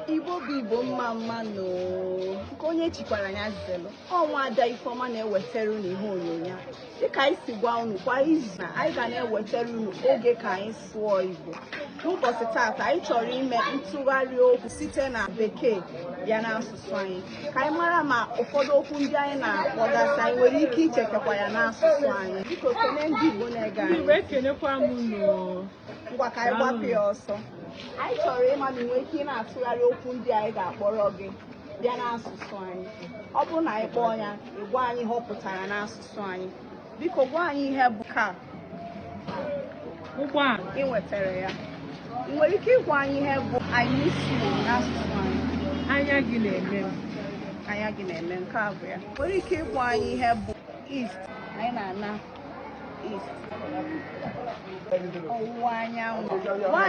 Igbo bụ Igbo, mma mma nụ. Nke onye chikwara ya zelu. Ọnwa Ada Ifeọma na-ewetara unu ihe onyonyo a. Dịka anyị si gwa unu, kwa izu na anyị ga na-ewetara unu oge ka anyị sụọ Igbo. N'ụbọchị taata, anyị chọrọ ime ntụgharị okwu site na Bekee bịa n'asụsụ anyị, ka anyị mara ma ụfọdụ okwu ndị anyị na-akpọgasị, anyị nwere ike ichetakwa ya n'asụsụ anyị. Biko, kene ndị Igbo na-ege Ndị anyị. Igbo, ekenekwa m unu. Ngwa, ka anyị gbapụ ya ọsọ. Anyị chọrọ ịma ma ị nwere ike ị na-atụgharị okwu ndị anyị ga-akpọrọ gị bịa n'asụsụ anyị. Ọ bụrụ na anyị kpọọ ya, ị gwa anyị ihe ọ pụtara n'asụsụ anyị. Biko, gwa anyị ihe bụ car. Ụgbọala. Ị nwetara ya. Ị nwere ike ịgwa anyị ihe bụ "I miss you" n'asụsụ anyị? Anya gị na-eme m. Anya gị na-eme. Nke a bụ ya. Nwere ike ịgwa anyị ihe bụ east? Anyị na-ana east, ọwụwa anyanwụ. Gwa anyị.